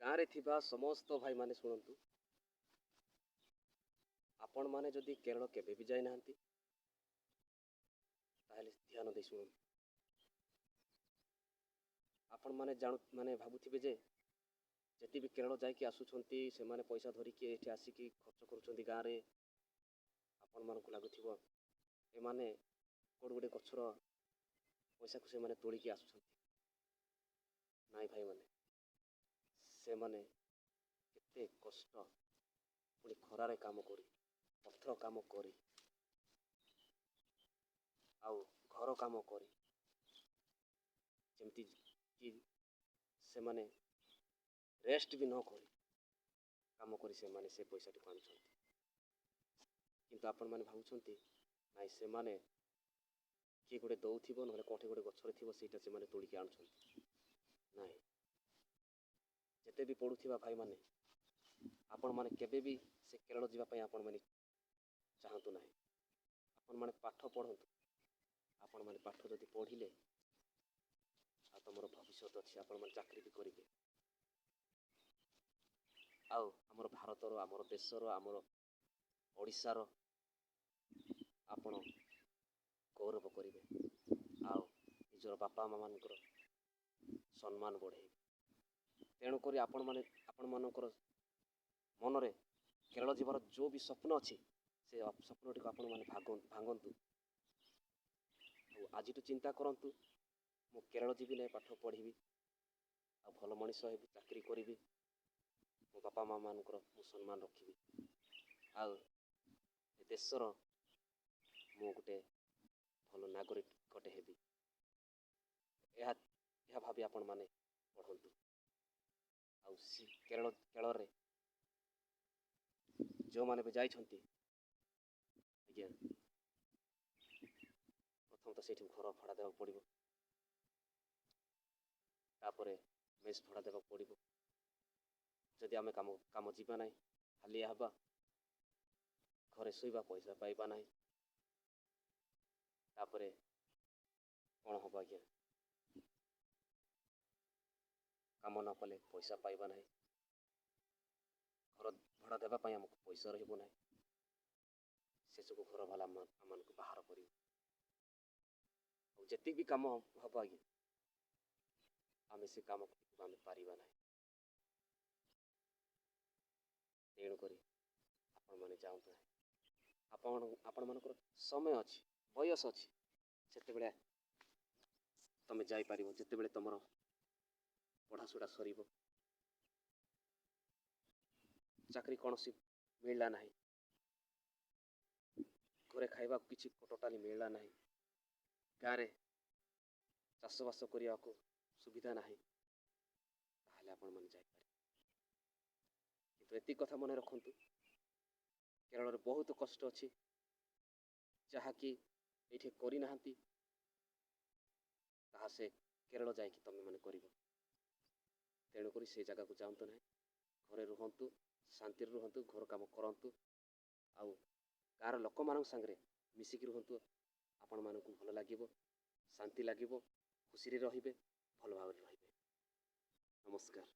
ଗାଁରେ ଥିବା ସମସ୍ତ ଭାଇମାନେ ଶୁଣନ୍ତୁ। ଆପଣମାନେ ଯଦି କେରଳ କେବେ ବି ଯାଇନାହାନ୍ତି, ତାହେଲେ ଧ୍ୟାନ ଦେଇ ଶୁଣନ୍ତୁ। ଆପଣମାନେ ଜାଣୁ ମାନେ ଭାବୁଥିବେ ଯେ ଯେତେ ବି କେରଳ ଯାଇକି ଆସୁଛନ୍ତି, ସେମାନେ ପଇସା ଧରିକି ଏଠି ଆସିକି ଖର୍ଚ୍ଚ କରୁଛନ୍ତି ଗାଁରେ। ଆପଣମାନଙ୍କୁ ଲାଗୁଥିବ ଏମାନେ କେଉଁଠି ଗୋଟେ ଗଛର ପଇସାକୁ ସେମାନେ ତୋଳିକି ଆସୁଛନ୍ତି। ନାଇଁ ଭାଇମାନେ, ସେମାନେ କେତେ କଷ୍ଟ, ପୁଣି ଖରାରେ କାମ କରି, ପଥର କାମ କରି ଆଉ ଘର କାମ କରି, ଯେମିତି କି ସେମାନେ ରେଷ୍ଟ ବି ନ କରି କାମ କରି ସେମାନେ ସେ ପଇସାଟିକୁ ଆଣୁଛନ୍ତି। କିନ୍ତୁ ଆପଣମାନେ ଭାବୁଛନ୍ତି, ନାଇଁ, ସେମାନେ କିଏ ଗୋଟେ ଦେଉଥିବ, ନହେଲେ କେଉଁଠି ଗୋଟେ ଗଛରେ ଥିବ, ସେଇଟା ସେମାନେ ତୋଳିକି ଆଣୁଛନ୍ତି। ନାଇଁ, ଯେତେ ବି ପଢ଼ୁଥିବା ଭାଇମାନେ, ଆପଣମାନେ କେବେ ବି ସେ କେରଳ ଯିବା ପାଇଁ ଆପଣମାନେ ଚାହାନ୍ତୁ ନାହିଁ। ଆପଣମାନେ ପାଠ ପଢ଼ନ୍ତୁ। ଆପଣମାନେ ପାଠ ଯଦି ପଢ଼ିଲେ ଆଉ ତୁମର ଭବିଷ୍ୟତ ଅଛି, ଆପଣମାନେ ଚାକିରି ବି କରିବେ ଆଉ ଆମର ଭାରତର, ଆମର ଦେଶର, ଆମର ଓଡ଼ିଶାର ଆପଣ ଗୌରବ କରିବେ ଆଉ ନିଜର ବାପା ମାଆମାନଙ୍କର ସମ୍ମାନ ବଢ଼େଇବେ। ତେଣୁକରି ଆପଣମାନେ, ଆପଣମାନଙ୍କର ମନରେ କେରଳ ଯିବାର ଯେଉଁ ବି ସ୍ୱପ୍ନ ଅଛି, ସେ ସ୍ୱପ୍ନଟିକୁ ଆପଣମାନେ ଭାଙ୍ଗନ୍ତୁ ଆଉ ଆଜିଠୁ ଚିନ୍ତା କରନ୍ତୁ, ମୁଁ କେରଳ ଯିବି ନାହିଁ, ପାଠ ପଢ଼ିବି ଆଉ ଭଲ ମଣିଷ ହେବି, ଚାକିରି କରିବି, ମୋ ବାପା ମାଆମାନଙ୍କର ମୁଁ ସମ୍ମାନ ରଖିବି ଆଉ ଏ ଦେଶର ମୁଁ ଗୋଟେ ଭଲ ନାଗରିକଟେ ହେବି। ଏହା ଭାବି ଆପଣମାନେ ପଢ଼ନ୍ତୁ। ଆଉ ସେ କେରଳରେ ଯେଉଁମାନେ ବି ଯାଇଛନ୍ତି ଆଜ୍ଞା, ପ୍ରଥମତଃ ସେଇଠି ଘର ଭଡ଼ା ଦେବାକୁ ପଡ଼ିବ, ତାପରେ ମେସ୍ ଭଡ଼ା ଦେବାକୁ ପଡ଼ିବ। ଯଦି ଆମେ କାମ ଯିବା ନାହିଁ, ହାଲିଆ ହେବା, ଘରେ ଶୋଇବା, ପଇସା ପାଇବା ନାହିଁ, ତାପରେ କ'ଣ ହେବ ଆଜ୍ଞା? କାମ ନ କଲେ ପଇସା ପାଇବା ନାହିଁ, ଘର ଭଡ଼ା ଦେବା ପାଇଁ ଆମକୁ ପଇସା ରହିବ ନାହିଁ, ସେସବୁ ଘର ବାଲା ଆମମାନଙ୍କୁ ବାହାର କରିବ। ଆଉ ଯେତିକି ବି କାମ ହେବ ଆଜ୍ଞା, ଆମେ ସେ କାମକୁ ଆମେ ପାରିବା ନାହିଁ। ତେଣୁକରି ଆପଣମାନେ ଯାଆନ୍ତୁ ନାହିଁ। ଆପଣମାନଙ୍କର ସମୟ ଅଛି, ବୟସ ଅଛି, ସେତେବେଳେ ତୁମେ ଯାଇପାରିବ। ଯେତେବେଳେ ତୁମର ପଢ଼ାଶୁଢ଼ା ସରିବ, ଚାକିରି କୌଣସି ମିଳିଲା ନାହିଁ, ଘରେ ଖାଇବାକୁ କିଛି ଟୋଟାଲି ମିଳିଲା ନାହିଁ, ଗାଁରେ ଚାଷବାସ କରିବାକୁ ସୁବିଧା ନାହିଁ, ତାହେଲେ ଆପଣମାନେ ଯାଇପାରିବେ। କିନ୍ତୁ ଏତିକି କଥା ମନେ ରଖନ୍ତୁ, କେରଳରେ ବହୁତ କଷ୍ଟ ଅଛି। ଯାହାକି ଏଇଠି କରିନାହାନ୍ତି, ତାହା ସେ କେରଳ ଯାଇକି ତୁମେମାନେ କରିବ। ତେଣୁକରି ସେ ଜାଗାକୁ ଯାଆନ୍ତୁ ନାହିଁ। ଘରେ ରୁହନ୍ତୁ, ଶାନ୍ତିରେ ରୁହନ୍ତୁ, ଘର କାମ କରନ୍ତୁ ଆଉ ଗାଁର ଲୋକମାନଙ୍କ ସାଙ୍ଗରେ ମିଶିକି ରୁହନ୍ତୁ। ଆପଣମାନଙ୍କୁ ଭଲ ଲାଗିବ, ଶାନ୍ତି ଲାଗିବ, ଖୁସିରେ ରହିବେ, ଭଲ ଭାବରେ ରହିବେ। ନମସ୍କାର।